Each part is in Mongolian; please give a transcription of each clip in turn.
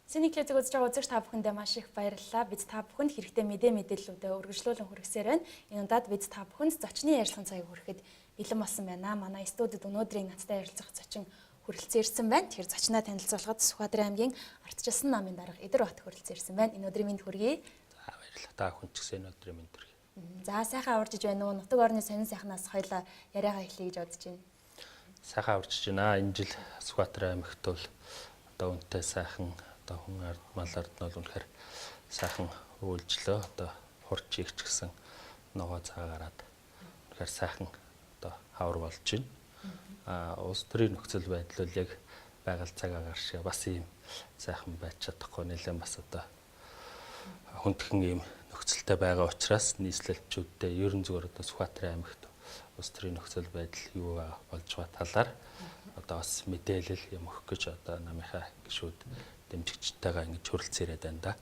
Синий клубыг үзэж байгаа үзэгч та бүхэндээ маш их баярлалаа. Бид та бүхэнд хэрэгтэй мэдээллүүдээ үргэлжлүүлэн хүргэсээр байна. Энэ удаад бид та бүхэнд зочны ярилцлагын цагийг хүрэхэд бэлэн болсон байна. Манай студид өнөөдрийн надтай ярилцах зочин хүрэлцэн ирсэн байна. Тэгэхээр зочноо танилцуулахад Сүхбаатар аймгийн ардчилсан намын дарга Эдэр Бат хүрэлцэн ирсэн байна. Энэ өдрийн мэнд хүргэе. За, баярлалаа. Та хүн ч гэсэн энэ өдрийн мэнд хүргэе. За, сайхан аварж иж байна уу? Нутаг орны сонин сайхнаас хоёлаа яриагаа эхлэе гэж бодож байна. Сайхан аварж байна. Энэ жил Сүхбаатар аймагт бол одоо үнэтэй сайхан, одоо хүн ард мал ард нь бол үнэхээр сайхан үйлжлөө. Одоо хурц их ч гэсэн ногоо цаа гараад үнэхээр сайхан одоо хавар болж байна. Улс төрийн нөхцөл байдал бол яг байгаль цаг агаар шиг бас ийм сайхан байж чадахгүй, нэлээд бас одоо хүндхэн ийм нөхцөлтэй байгаа учраас нийслэлчүүдтэй ерөн зүгээр одоо Сүхбаатар аймагт улс төрийн нөхцөл байдал юу болж байгаа талаар одоо бас мэдээлэл юм өгөх гэж одоо намынхаа гишүүд дэмжигчтэйгээ ингэж хүрэлцэн ирээд байна да.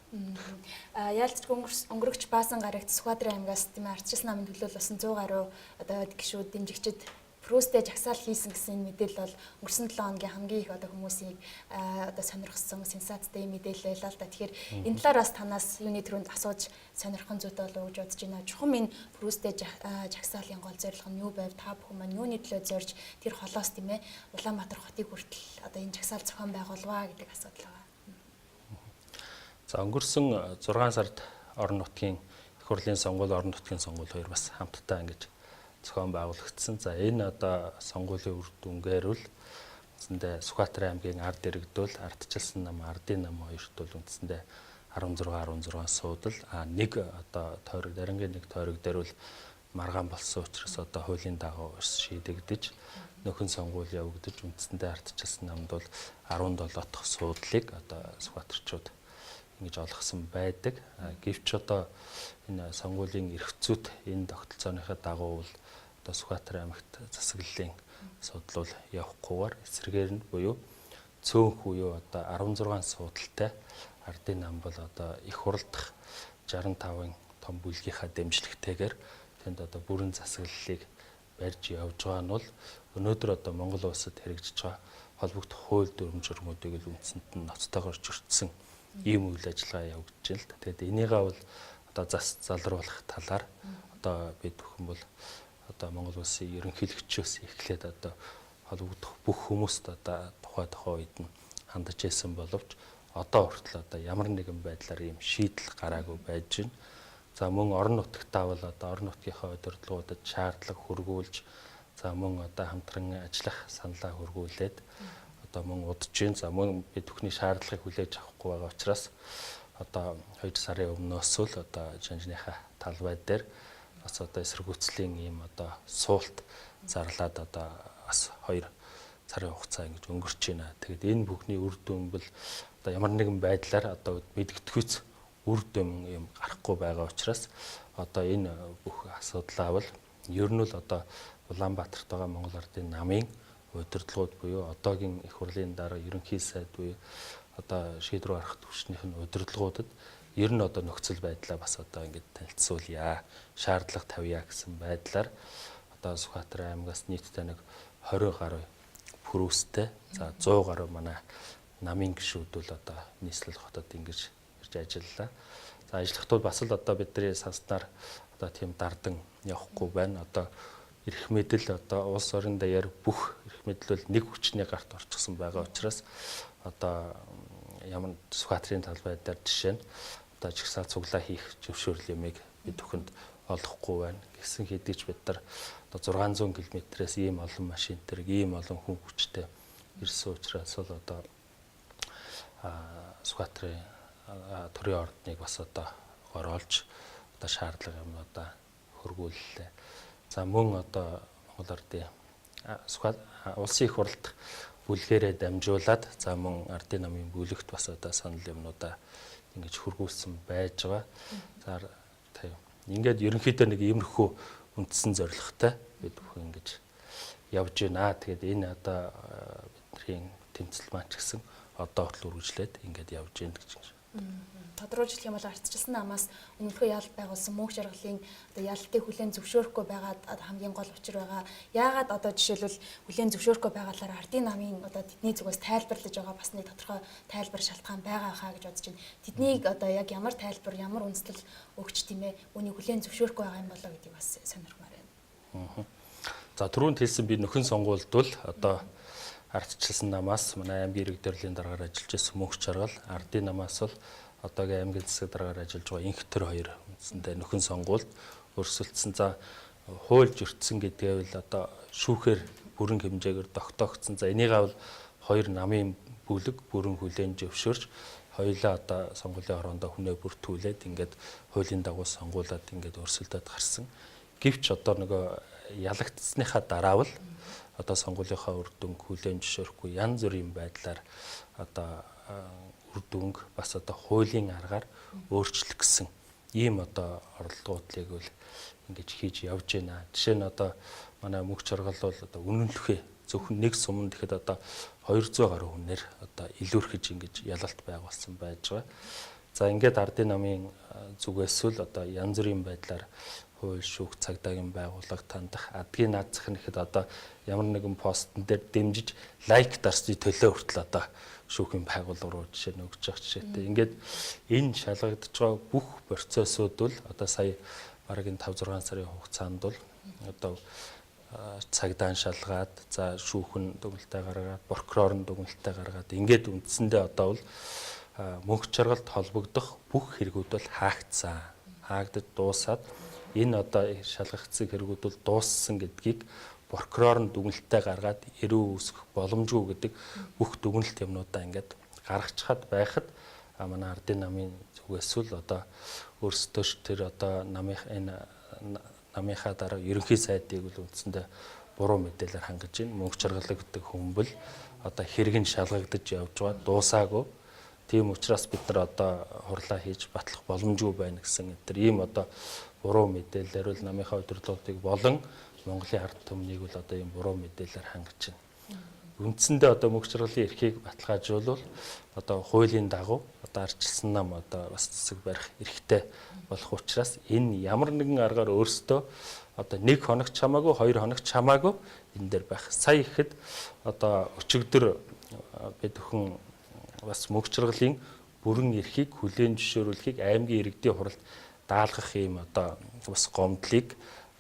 Яалцч өнгөрөгч Баасан гарагт Сүхбаатар аймгаас, тийм ээ, ардчилсан намын төлөөлөл болсон 100 гаруй одоо гишүүд дэмжигчид пүрүстэй жагсаал хийсэн гэсэн энэ мэдээлэл бол өнгөрсөн 7 хоногийн хамгийн их одоо хүмүүсийг одоо сонирхсон сенсацтай мэдээлэл байлаа л да. Тэгэхээр энэ талаар бас танаас юуны түрүүнд асууж сонирхон зүйтэй болов уу гэж бодож байна. Чухам энэ пүрүстэй жагсаалын гол зорилго нь юу байв? Та бүхэн маань юуны төлөө зорж тэр холоос, тийм ээ, Улаанбаатар хотыг хүртэл одоо энэ жагсаал зохион байгуулваа гэдэг асуудал байгаа. За, өнгөрсөн 6 сард орон нутгийн их хурлын сонгуул, орон нутгийн сонгуул хоёр бас хамтдаа ингэж зохион байгуулагдсан. За, энэ одоо сонгуулийн үр дүнгээр л үндсэндээ Сүхбаатар аймгийн ард иргэдвэл ардчилсан нам, ардын нам хоёрт бол үндсэндээ 16 16 суудал, нэг одоо тойрог, дарангийн нэг тойрог дээр бол маргаан болсон учраас одоо хуулийн дагуу шийдэгдэж, нөхөн сонгуул явагдаж, үндсэндээ ардчилсан намд бол 17 дахь суудлыг одоо Сүхбаатарчууд ингэж олгосон байдаг. Гэвч одоо энэ сонгуулийн эрх зүйт энэ тогтолцооныхоо дагуу бол одоо Сүхбаатар аймагт засаглалын судлал явахгүйгээр эсрэгээр нь буюу цөөнх буюу одоо 16 суудалтай ардын нам бол одоо их хуралдах 65-ын том бүлгийнхаа дэмжлэгтэйгээр тэнд одоо бүрэн засаглалыг барьж явж байгаа нь бол өнөөдөр одоо Монгол улсад хэрэгжиж байгаа холбогдох хууль дүрэм журмуудыг л үндсэнд нь ноцтойгоор зөрчсөн ийм үйл ажиллагаа явагдаж байна л да. Тэгээд энийгээ бол одоо зас залруулах талаар одоо бид бүхэн бол одоо Монгол улсын ерөнхийлөгчөөс эхлээд одоо холбогдох бүх хүмүүст одоо тухай үед нь хандаж байсан боловч одоо хүртэл одоо ямар нэгэн байдлаар ийм шийдэл гараагүй байж байна. За, мөн орон нутагтаа бол одоо орон нутгийнхаа удирдлагуудад шаардлага хөргүүлж, за мөн одоо хамтран ажиллах саналаа хөргүүлээд одоо мөн удаж байна. За, мөн бид бүхний шаардлагыг хүлээж авахгүй байгаа учраас одоо 2 сарын өмнөөс л одоо жанжныхаа талбай дээр бас одоо эсэргүүцлийн ийм одоо суулт зарлаад одоо бас 2 сарын хугацаа ингэж өнгөрч байна. Тэгээд энэ бүхний үр дүн бол одоо ямар нэгэн байдлаар одоо мэдгэдэггүйц үр дүн юм гарахгүй байгаа учраас одоо энэ бүх асуудлаа бол ер нь л одоо Улаанбаатарт байгаа Монгол Ардын намын удирдлагууд буюу одоогийн их хурлын дараа ерөнхий сайд буюу одоо шийдвэр гаргах түвшнийх нь удирдлагуудад ер нь одоо нөхцөл байдлаа бас одоо ингэж танилцуулъя, шаардлага тавья гэсэн байдлаар одоо Сүхбаатар аймагаас нийтдээ нэг 20 гаруй пүрүүстэй, за 100 гаруй манай намын гишүүд бол одоо нийслэл хотод ингэж ирж ажиллалаа. За, ажиллахдаа бас л одоо бидний санснаар одоо тийм дардан явахгүй байна. Одоо эрх мэдэл одоо улс орон даяар бүх эрх мэдэл бол нэг хүчний гарт орчихсон байгаа учраас одоо ямар Сүхбаатарын талбай дээр жишээ нь одоо жагсаал цуглаа хийх зөвшөөрөл юмыг бид бүхэнд олохгүй байна. Гэсэн хэдий ч бид нар одоо 600 км-ээс ийм олон машин тэрэг, ийм олон хүн хүчтэй ирсэн учраас бол одоо Сүхбаатарын төрийн ордныг бас одоо гороолж одоо шаардлага юмнуудаа хөргүүллээ. За, мөн одоо Монгол Ардын улсын их хурлд бүлгээрээ дамжуулаад, за мөн Ардын намын бүлэгт бас одоо санал юмнуудаа ингэж хөргүүлсэн байж байгаа. За, ингээд ерөнхийдөө нэг иймэрхүү үндсэн зорилготой бид бүхэн ингэж явж байна. Тэгээд энэ одоо бидний тэмцэл маань ч гэсэн одоо хүртэл үргэлжлээд ингээд явж байна гэж. Тодруулж хэлэх юм бол ардчилсан намаас өмнөхөө ялалт байгуулсан мөнх жаргалын одоо ялалтыг хүлээн зөвшөөрөхгүй байгаад хамгийн гол учир байгаа. Яагаад одоо жишээлбэл хүлээн зөвшөөрөхгүй байгаалаар ардын намын одоо тэдний зүгээс тайлбарлаж байгаа бас нэг тодорхой тайлбар шалтгаан байгаа хаа гэж бодож байна. Тэднийг одоо яг ямар тайлбар, ямар үндэслэл өгч тийм ээ үүнийг хүлээн зөвшөөрөхгүй байгаа юм болоо гэдгийг бас сонирхмаар байна. За түрүүнд хэлсэн би нөхөн сонгуульд бол одоо ардчилсан намаас манай аймгийн иргэд төрлийн даргаар ажиллаж байсан мөнх жаргал, ардын намаас бол одоогийн аймгийн засаг даргаар ажиллаж байгаа инх төр хоёр үндсэндээ нөхөн сонгуульд өрсөлдсөн. За хуульж өртсөн гэдгээ бол одоо шүүхээр бүрэн хэмжээгээр тогтоогдсон. За энийгээ бол хоёр намын бүлэг бүрэн хүлээн зөвшөөрч хоёулаа одоо сонгуулийн хороондоо хүнээ бүртгүүлээд ингээд хуулийн дагуу сонгуулад ингээд өрсөлдөд гарсан. Гэвч одоо нөгөө ялагдсныхаа дараа бол одоо сонгуулийнхаа үр дүнг хүлээн зөвшөөрөхгүй янз бүрийн байдлаар одоо үр дүнг бас одоо хуулийн аргаар өөрчлөх гэсэн ийм одоо оролдлогоудлыг бол ингэж хийж явж байна. Жишээ нь одоо манай мөнх жаргал бол одоо үнэнлэхээ зөвхөн нэг суманд гэхэд одоо 200 гаруй хүнээр одоо илүүрхэж ингэж ялалт байгуулсан байж байгаа. За ингээд ардын намын зүгээс л одоо янз бүрийн байдлаар хууль шүүх цагдаагийн байгууллага тандах адгийн наад зах нь гэхэд одоо ямар нэгэн постн дээр дэмжиж лайк дарсны төлөө хүртэл одоо шүүхийн байгууллага руу жишээ нь өгч явах жишээтэй. Ингээд энэ шалгагдж байгаа бүх процессууд бол одоо сая бараг энэ 5 6 сарын хугацаанд бол одоо цагдаа нь шалгаад, за шүүх нь дүгнэлтээ гаргаад, прокурор нь дүгнэлтээ гаргаад ингээд үндсэндээ одоо бол мөнх жаргалд холбогдох бүх хэрэгүүд бол хаагдсан. Хаагдаж дуусаад энэ одоо шалгагдсан хэрэгүүд бол дууссан гэдгийг прокурор нь дүгнэлтээ гаргаад эрүү үүсгэх боломжгүй гэдэг бүх дүгнэлт юмнуудаа ингээд гаргачихад байхад манай ардын намын зүгээс л одоо өөрсдөө тэр одоо намын энэ намынхаа дараа ерөнхий сайдыг бол үндсэндээ буруу мэдээлэлээр хангаж байна. Мөнх жаргалаг гэдэг хүмүүл одоо хэрэг нь шалгагдаж явж байгаа дуусаагүй. Тийм учраас бид нар одоо хурлаа хийж батлах боломжгүй байна гэсэн энэ төр ийм одоо буруу мэдээлэлээр бол намынхаа удирдлагуудыг болон Монголын ард түмнийг бол одоо ийм буруу мэдээлэлээр хангаж байна. Үндсэндээ одоо мөнх жаргалын эрхийг баталгаажуулбал одоо хуулийн дагуу одоо ардчилсан нам одоо бас засаг барих эрхтэй болох учраас энэ ямар нэгэн аргаар өөрсдөө одоо 1 хоног ч хамаагүй 2 хоног ч хамаагүй энэ дээр байх. Сая ихэд одоо өчигдөр бид бүхэн бас мөнх жаргалын бүрэн эрхийг хүлээн зөвшөөрүүлэхийг аймгийн иргэдийн хуралд даалгах ийм одоо бас гомдлыг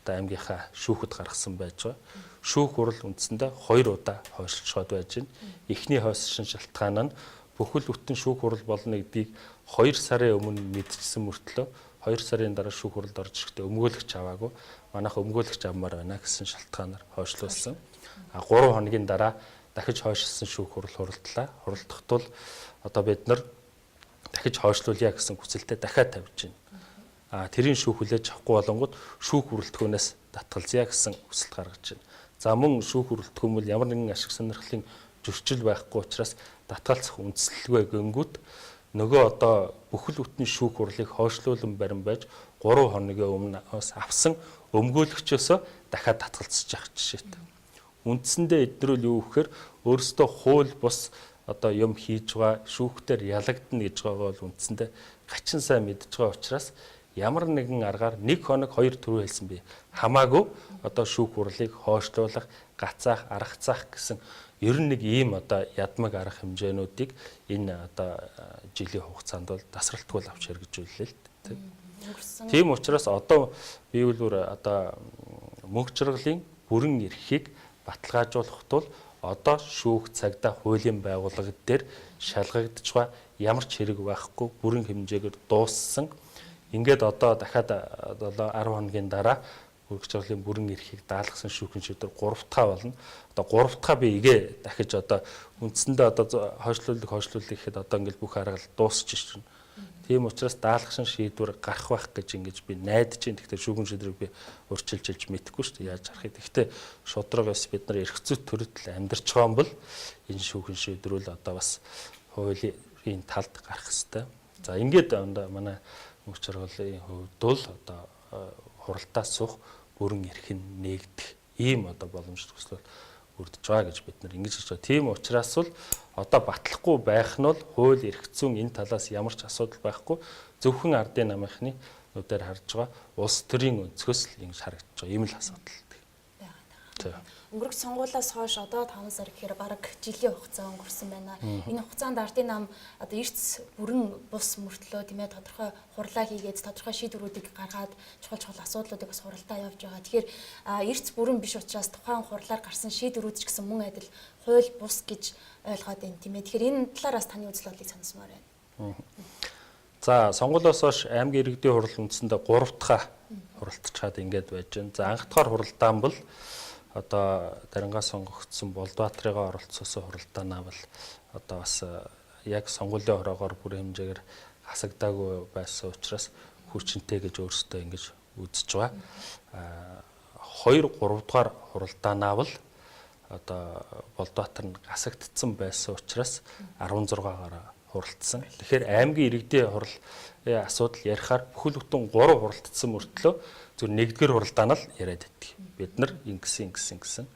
одоо аймгийнхаа шүүхэд гаргасан байж байгаа. Шүүх хурал үндсэндээ 2 удаа хойшилчход байж байна. Эхний хойшилсан шалтгаан нь бүхэл бүтэн шүүх хурал болно гэдгийг 2 сарын өмнө мэдчихсэн мөртлөө 2 сарын дараа шүүх хуралд орж ирэхдээ өмгөөлөгч аваагүй. Манайх өмгөөлөгч авмаар байна гэсэн шалтгаанаар хойшлуулсан. А 3 хоногийн дараа дахиж хойшилсан шүүх хурал хуралдлаа. Хуралдах тул одоо бид нар дахиж хойшлуулъя гэсэн хүсэлтэд дахиад тавьж байна. А тэрийн шүүх хүлээж авахгүй болонгууд шүүх бүрэлдэхүүнээс татгалзъя гэсэн хүсэлт гаргаж байна. За мөн шүүх бүрэлдэхүүн бол ямар нэгэн ашиг сонирхлын зөрчил байхгүй учраас татгалзах үндслэлгүй гингүүт нөгөө одоо бүхэл бүтэн шүүх хурлыг хойшлуулан барин байж 3 хоногийн өмнө авсан өмгөөлөгчөөсөө дахиад татгалзаж явах жишээтэй. Үндсэндээ эднэрүүл юу гэхээр өөрсдөө хууль бус одоо юм хийж байгаа шүүхтэр ялагдана гэж байгаа бол үндсэндээ гачин сайн мэдж байгаа учраас ямар нэгэн аргаар 1 хоног 2 түрүү хэлсэн би хамаагүй одоо шүүх хурлыг хойшлуулах, гацаах, аргацаах гэсэн ер нь нэг ийм одоо ядмаг арга хэмжээнүүдийг энэ одоо жилийн хугацаанд бол тасралтгүй авч хэрэгжүүллээ л дээ. Тийм учраас одоо би бол одоо мөнх жаргалын бүрэн эрхийг баталгаажуулах тул одоо шүүх цагдаа хуулийн байгууллага дээр шалгагдж байгаа ямар ч хэрэг байхгүй бүрэн хэмжээгээр дууссан. Ингээд одоо дахиад 10 хоногийн дараа мөнх жаргалын бүрэн эрхийг даалгасан шүүхийн шийдвэр 3 дахь болно. Одоо 3 дахь би игээ дахиж одоо үндсэндээ одоо хойшлуулах гэхэд одоо ингээд бүх арга дуусч шин. Тийм учраас даалгасан шийдвэр гарах байх гэж ингэж би найдаж байна. Тэгэхээр шүүхийн шийдвэрийг би урьдчилж хэлж мэдэхгүй шүү дээ. Яаж харахыг. Гэхдээ шудраг ёс бид нар эрх зүйт төрөлд амьдарч байгаа юм бол энэ шүүхийн шийдвэр л одоо бас хуулийн талд гарах хэвээр. За ингээд манай мөнх жаргалын хувьд бол одоо хуралдаа суух бүрэн эрх нь нээгдэх ийм одоо боломж төсөл бүрдэж байгаа гэж бид нар ингэж хэлж байгаа. Тийм учраас л одоо батлахгүй байх нь бол хууль эрх зүйн энэ талаас ямар ч асуудал байхгүй. Зөвхөн ардын намынхны нүдээр харж байгаа улс төрийн өнцгөөс л ингэж харагдаж байгаа. Ийм л асуудал байгаа. Өнгөрөх сонгуулиас хойш одоо 5 сар гэхээр бараг жилийн хугацаа өнгөрсөн байна. Энэ хугацаанд ардын нам одоо эрц бүрэн бус мөртлөө тийм тодорхой хурлаа хийгээд тодорхой шийдвэрүүдийг гаргаад чухал чухал асуудлуудыг бас хуралдаа явж байгаа. Тэгэхээр эрц бүрэн биш учраас тухайн хурлаар гарсан шийдвэрүүд ч гэсэн мөн адил хууль бус гэж ойлгоод байна тийм. Тэгэхээр энэ талаар бас таны үзэл бодлыг сонсомоор байна. За, сонгуулиос хойш аймгийн иргэдийн хурал үндсэндээ 3 дахь хуралдчихад ингээд байж байна. За, анх дахь хуралдаан бол одоо Дарингаас сонгогдсон Болдбаатрыгаа оролцоосон хуралдаанаа бол одоо бас яг сонгуулийн хороогоор бүр хэмжээгээр хасагдаагүй байсан учраас хүчинтэй гэж өөрсдөө ингэж үзэж байгаа. 2 3 дугаар хуралдаанаа бол одоо Болдбаатар нь гасагдсан байсан учраас 16-гаар хуралдсан. Тэгэхээр аймгийн иргэдийн хурал асуудал ярихаар бүхэл бүтэн 3 хуралдсан мөртлөө зөв нэгдүгээр хуралдаан л яриад байдаг. Бид нар ингэсэн ингэсэн гэсэн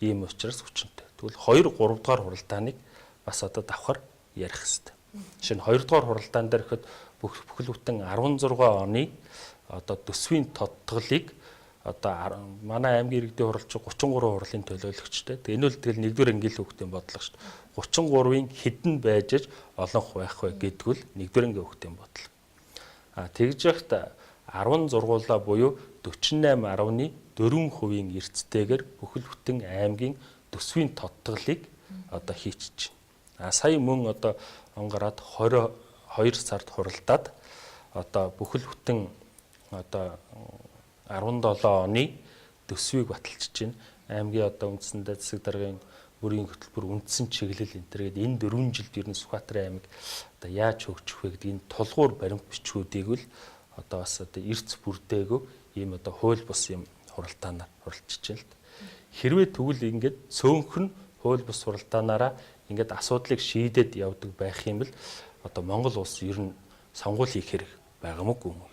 ийм учраас хүчинтэй. Тэгвэл 2 3 дугаар хуралдааныг бас одоо давхар ярих хэрэгтэй. Жишээ нь 2 дугаар хуралдаан дээр гэхэд бүхэл бүтэн 16 оны одоо төсвийн тодтголыг одоо манай аймгийн иргэдийн хурал чи 33 хурлын төлөөлөгчтэй. Тэгээ энэ бол тэгэл нэгдүгээр ангийн хүүхдийн бодлого шүү дээ. 33-ын хэдэн байж аж олонх байх вэ гэдгүүл нэгдүгээр ангийн хүүхдийн бодлого. А тэгж яхад 16-уулаа буюу 48.4% эрсдэлтэйгээр бүхэл бүтэн аймгийн төсвийн тодтголыг одоо хийчихэж байна. А сая мөн одоо он гараад 22 сард хуралдаад одоо бүхэл бүтэн одоо 17 оны төсвийг баталчихж байна. Аймгийн одоо үндсэндээ засаг даргын бүрийн хөтөлбөр үндсэн чиглэл энэ төр гээд энэ 4 жилд ер нь Сүхбаатарын аймаг одоо яаж хөгжих вэ гэдэг энэ тулгуур баримт бичгүүдийг л одоо бас одоо эрц бүрдээгөө ийм одоо хууль бус юм хуралдаанаар хуралдчихж байна л да. Хэрвээ тэгвэл ингээд цөөнх нь хууль бус хуралдаанаараа ингээд асуудлыг шийдээд явдаг байх юм бол одоо Монгол улс ер нь сонгуул хийх хэрэг байгаа мөг юм уу?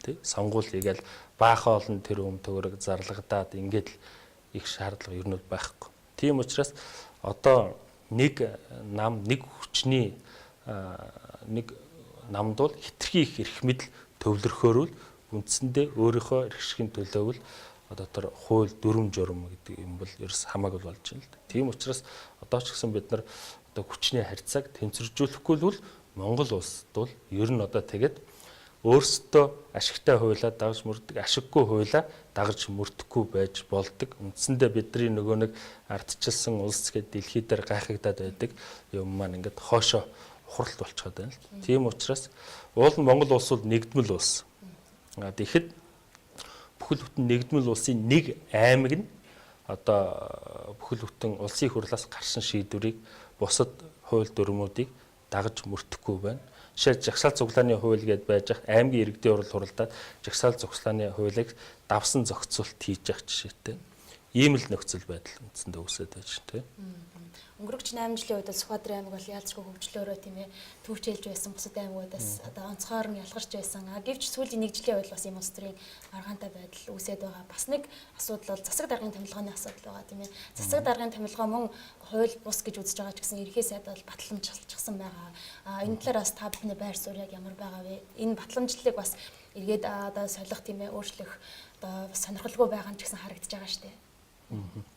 Тэ? Сонгуул хийгээл баахан олон тэр өм төгрөг зарлагдаад ингээд л их шаардлага ер нь бол байхгүй. Тийм учраас одоо нэг нам нэг хүчний нэг намд бол хитрхи их эрх мэдэл төвлөрөхөөр л үндсэндээ өөрийнхөө эрх ашигын төлөөг л одоо тэр хууль дүрм журм гэдэг юм бол ерөөс хамаагүй болж байна л да. Тийм учраас одоо ч гэсэн бид нар одоо хүчний харьцааг тэнцвэржүүлэхгүй л Монгол улсад бол ер нь одоо тэгээд өөрсдөө ашигтай хуулиа дагаж мөрдөг, ашиггүй хуулиа дагаж мөрдөхгүй байж болдог. Үндсэндээ бидний нөгөө нэг ардчилсан улс гээд дэлхий дээр гайхагдаад байдаг юм маань ингээд хоошоо ухралт болчиход байна л. Тийм учраас уул нь Монгол улс бол нэгдмэл улс. Тэгэхэд бүхэл бүтэн нэгдмэл улсын нэг аймаг нь одоо бүхэл бүтэн улсын хурлаас гарсан шийдвэрийг бусад хууль дүрмүүдийг дагаж мөрдөхгүй байна. Жишээ жагсаал цуглааны хууль гэдээ байж ах аймгийн иргэдийн хурал хуралдаад жагсаал цуглааны хуулийг давсан зохицуулт хийж явах жишээтэй. Ийм л нөхцөл байдал үндсэндээ үүсээд байж байна тийм. Өнгөрөгч 8 жилийн үед Сүхбаатарын аймаг бол яалцгүй хөгжлөөрөө тийм түүчэлж байсан бусад аймагудаас одоо онцгойр нь ялгарч байсан. А гэвч сүүлийн 1 жилийн үед бас ийм улс төрийн маргаантай байдал үүсээд байгаа. Бас нэг асуудал бол засаг даргын томилгооны асуудал байгаа тийм. Засаг даргын томилгоо мөн хууль бус гэж үзэж байгаа ч гэсэн ерхий сайд бол батламжлалчихсан байгаа. А энэ талаар бас та бүхний байр суурь яг ямар байгаа вэ? Энэ батламжлалыг бас эргээд одоо солих тийм өөрчлөх одоо сонирхолгүй байгаа юм ч гэсэн харагдаж байгаа шүү дээ.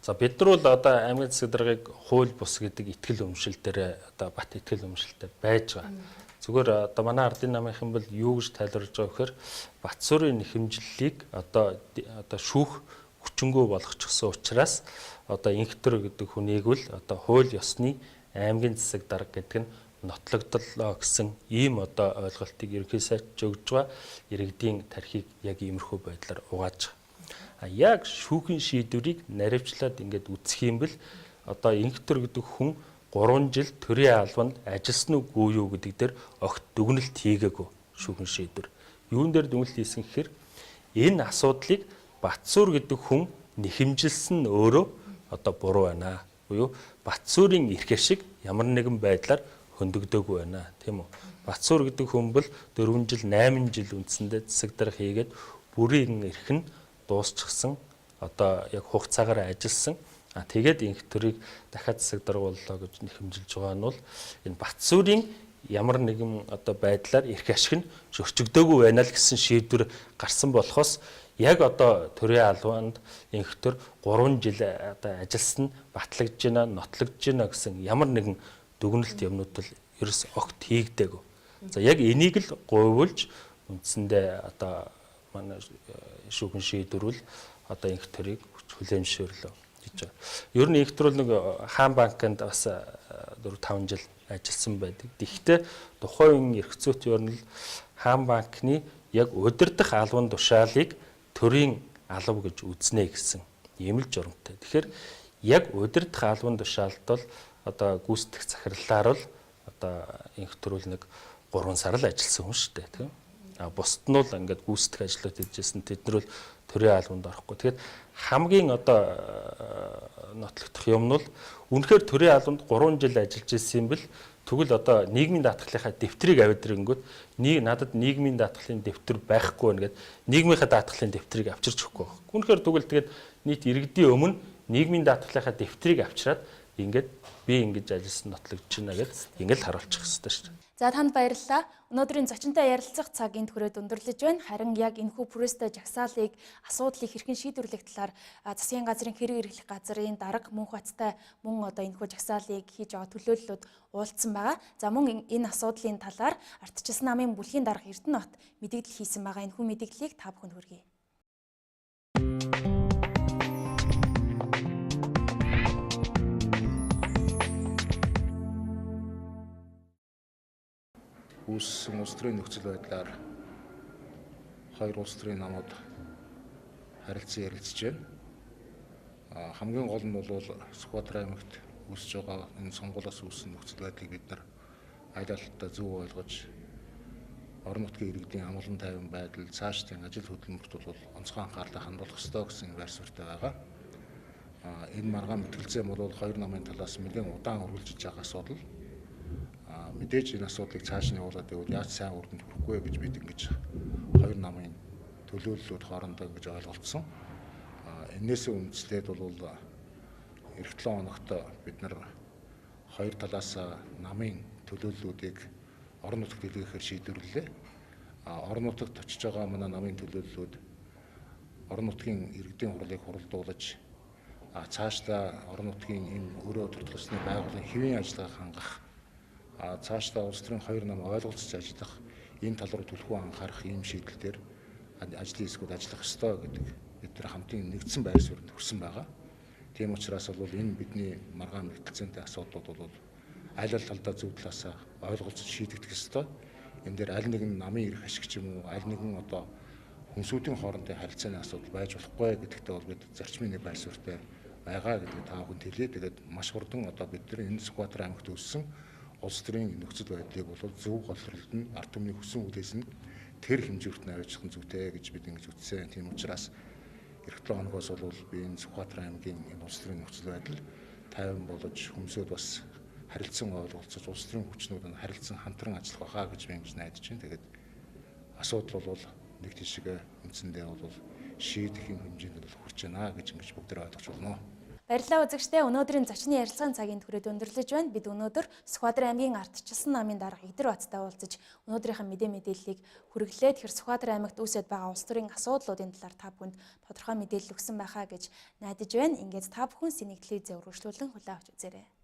За бид нар бол одоо аймгийн засаг даргыг хууль бус гэдэг итгэл үнэмшил дээр одоо бат итгэл үнэмшилтэй байж байгаа. Зүгээр одоо манай ардын намынхан бол юу гэж тайлбарлаж байгаа гэхээр Батсуурын нэхэмжлэлийг одоо шүүх хүчингү болгочихсон учраас одоо инхтэр гэдэг хүнийг л одоо хууль ёсны аймгийн засаг дарга гэдэг нь нотлогдлоо гэсэн ийм одоо ойлголтыг ерөнхий сайд ч өгж байгаа. Иргэдийн тархийг яг иймэрхүү байдлаар угааж байгаа. Яг шүүхийн шийдвэрийг наривчлаад ингээд үзэх юм бэл одоо инхтэр гэдэг хүн 3 жил төрийн албанд ажилласан уугүй юу гэдэг дээр огт дүгнэлт хийгээгүй шүүхэн шийдвэр. Юун дээр дүгнэлт хийсэн гэхээр энэ асуудлыг Батсуур гэдэг хүн нэхэмжилсэн нь өөрөө одоо буруу байна. Буюу Батсуурын эрх ашиг ямар нэгэн байдлаар хөндөгдөөгүй байна, тийм үү? Батсуур гэдэг хүн бол 4 жил 8 жил үндсэндээ засаг дарга хийгээд бүрийн эрх нь дуусчихсан, одоо яг хугацаагаар ажилласан. А тэгээд инх төрийг дахиад засаг дарга боллоо гэж нэхэмжилж байгаа нь бол энэ Батсүрийн ямар нэгэн одоо байдлаар эрх ашиг нь зөрчигдөөгүй байна л гэсэн шийдвэр гарсан болохоос яг одоо төрийн албанд инх төр 3 жил одоо ажилласан нь батлагдж байна, нотлогдож байна гэсэн ямар нэгэн дүгнэлт юмнууд бол ерөөс огт хийгдээгүй. За яг энийг л гуйвуулж үндсэндээ одоо манай шүүхэн шийдвэрвэл одоо инх төрийг хүлээн зөвшөөрлөө гэж байгаа. Ер нь инх төр бол нэг хаан банкнд бас 4 5 жил ажилласан байдаг. Тэгэхдээ тухайн үеийн эрх зүйт ер нь л хаан банкны яг удирдах албан тушаалыг төрийн алба гэж үзнэ гэсэн ийм л журамтай. Тэгэхээр яг удирдах албан тушаалд бол одоо гүйцэтгэх захирлаар бол одоо инх төрөл нэг 3 сар л ажилласан хүн шүү дээ, тийм. А бусд нь бол ингээд гүйцэтгэх ажлууд хийжсэн. Тэд нар бол төрийн албанд орохгүй. Тэгэхээр хамгийн одоо нотлогдох юм нь бол үнэхээр төрийн албанд 3 жил ажиллаж исэн юм бэл тэгвэл одоо нийгмийн даатгалынхаа дэвтрийг аваад ирэнгүүт нэг надад нийгмийн даатгалын дэвтэр байхгүй байна гэд нийгмийнхаа даатгалын дэвтрийг авчирч өгөхгүй байх. Үнэхээр тэгвэл тэгээд нийт иргэдийн өмнө нийгмийн даатгалынхаа дэвтрийг авчираад ингээд би ингэж ажилласан нотлогдож байна гэд ингээд л харуулчих хэрэгтэй шүү дээ. За танд баярлалаа. Өнөөдрийн зочинтой ярилцах цаг энд хүрээд өндөрлөж байна. Харин яг энэхүү пүрэстэй жагсаалыг асуудлыг хэрхэн шийдвэрлэх талаар засгийн газрын хэрэг эрхлэх газрын дарга Мөнх Баттай мөн одоо энэхүү жагсаалыг хийж байгаа төлөөллүүд уулзсан байгаа. За мөн энэ асуудлын талаар ардчилсан намын бүлгийн дарга Эрдэнэбат мэдээлэл хийсэн байгаа. Энэхүү мэдээллийг та бүхэнд хүргэе. Үүссэн улс төрийн нөхцөл байдлаар хоёр улс төрийн намууд харилцан ярилцж байна. Хамгийн гол нь бол Сүхбаатар аймагт үүсэж байгаа энэ сонгуулиас үүссэн нөхцөл байдлыг бид нар аль албадаа зөв ойлгож орон нутгийн иргэдийн амгалан тайван байдал, цаашдын ажил хөдөлмөрт бол онцгой анхаарлаа хандуулах ёстой гэсэн байр суурьтай байгаа. Энэ маргаан мэтгэлцээ бол хоёр намын талаас нэлээд удаан үргэлжиж байгаа асуудал. Мэдээж энэ асуудлыг цааш нь явуулаад байвал яаж сайн үр дүнд хүрэхгүй гэж бид ингэж хоёр намын төлөөллүүд хоорондоо ингэж ойлголцсон. Энээс үндэслээд бол эх 7 хоногт бид нар хоёр талаас намын төлөөллүүдийг орон нутагт илгээхээр шийдвэрлэлээ. Орон нутагт очиж байгаа манай намын төлөөллүүд орон нутгийн иргэдийн хурлыг хуралдуулж цаашдаа орон нутгийн энэ өөрөө удирдах байгууллагын хэвийн ажиллагааг хангах, цаашдаа улс төрийн хоёр нам ойлголцож ажиллах, энэ тал руу түлхүү анхаарах ийм шийдэл дээр ажлын хэсгүүд ажиллах ёстой гэдэг бид нар хамтын нэгдсэн байр суурьнд хүрсэн байгаа. Тийм учраас бол энэ бидний маргаан мэтгэлцээнтэй асуудлууд бол аль аль талдаа зөв талаасаа ойлголцож шийдэгдэх ёстой. Энэ дээр аль нэгэн намын эрх ашиг ч юм уу, аль нэгэн одоо хүнсүүдийн хоорондын харилцааны асуудал байж болохгүй гэдэгтээ бол бид зарчмын нэг байр суурьтай байгаа гэдгийг та бүхэнд хэлье. Тэгээд маш хурдан одоо бид нар энэ Сүхбаатар аймагт үүссэн улс төрийн нөхцөл байдлыг бол зөв голролд нь ард түмний хүсэн хүлээс нь тэр хэмжүүрт нь аваачих нь зүйтэй гэж бид ингэж үзсэн. Тийм учраас эх 7 хоногоос бол би энэ Сүхбаатар аймгийн энэ улс төрийн нөхцөл байдал тайван болж хүмүүсүүд бас харилцан ойлголцож улс төрийн хүчнүүд нь харилцан хамтран ажиллах байхаа гэж би ингэж найдаж байна. Тэгээд асуудал бол нэг тийшээ үндсэндээ бол шийдэх юм хэмжээнд бол хүрч байна гэж ингэж бүгд ойлгож байна. Баярлалаа үзэгчдээ. Өнөөдрийн зочны ярилцлагын цагийн түрээд өндөрлөж байна. Бид өнөөдөр Сүхбаатар аймгийн ардчилсан намын дарга Идэр Баттай уулзаж өнөөдрийнхөө мэдээллийг хүргэлээ. Тэгэхээр Сүхбаатар аймагт үүсээд байгаа улс төрийн асуудлуудын талаар та бүхэнд тодорхой мэдээлэл өгсөн байхаа гэж найдаж байна. Ингээд та бүхэн Сэнэг телевизээ үргэлжлүүлэн хүлээн авч үзээрэй.